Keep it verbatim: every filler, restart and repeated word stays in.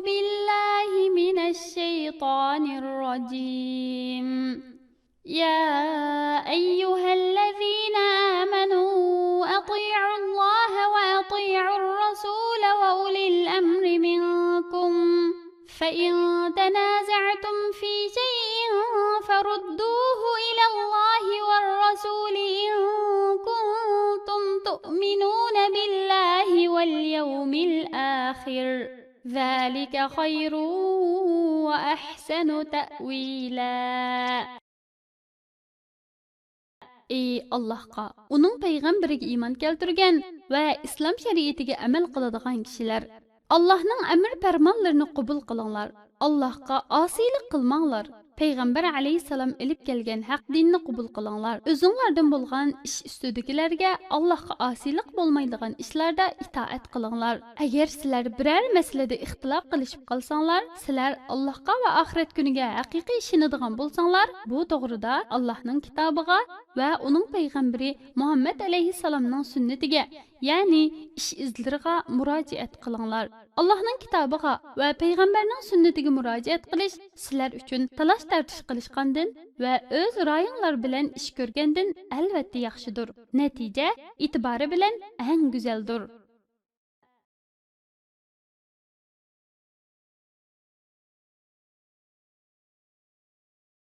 بالله من الشيطان الرجيم. يا أيها الذين آمنوا أطيعوا الله وأطيعوا الرسول وأولي الأمر منكم، فإن تنازعتم في شيء فردوه إلى الله والرسول إن كنتم تؤمنون بالله واليوم الآخر، ذلك خير وأحسن تأويلا. ئى ئاللاھقا، ئۇنىڭ پەيغەمبىرىگە ئىمان كەلتۈرگەن ۋە ئىسلام شەرىئىتىگە ئەمەل قىلىدىغان كىشىلەر، ئاللاھنىڭ ئەمر پەرمانلىرىنى قوبۇل قىلىڭلار، ئاللاھقا ئاسىيلىق قىلماڭلار. پەيغەمبەر ئەلەيھىسسالام ئېلىپ كەلگەن ھەق دىننى قوبۇل قىلىڭلار. ئۆزۈڭلاردىن بولغان ئىش ئۈستىدىكىلەرگە ئاللاھقا ئاسىيلىق بولمايدىغان ئىشلاردا ئىتائەت قىلىڭلار. ئەگەر سىلەر بىرەر مەسىلىدە ئىختىلاپ قىلىشىپ قالساڭلار، سىلەر ئاللاھقا ۋە ئاخىرەت كۈنىگە ھەقىقىي ئىشىنىدىغان بولساڭلار، بۇ توغرىدا ئاللاھنىڭ كىتابىغا ۋە ئۇنىڭ پەيغەمبىرى مۇھەممەد ئەلەيھىسسالامنىڭ سۈننىتىگە، يەنى ئىش ئىزلىرىغا مۇراجىئەت قىلىڭلار. ئاللاھنىڭ كىتابىغا ۋە پەيغەمبەرنىڭ سۈننىتىگە مۇراجىئەت قىلىش سىلەر ئۈچۈن تالاش-تارتىش قىلىشقاندىن ۋە ئۆز رايىڭلار بىلەن ئىش كۆرگەندىن ئەلۋەتتە ياخشىدۇر. نەتىجە ئېتىبارى بىلەن ئەڭ گۈزەلدۇر.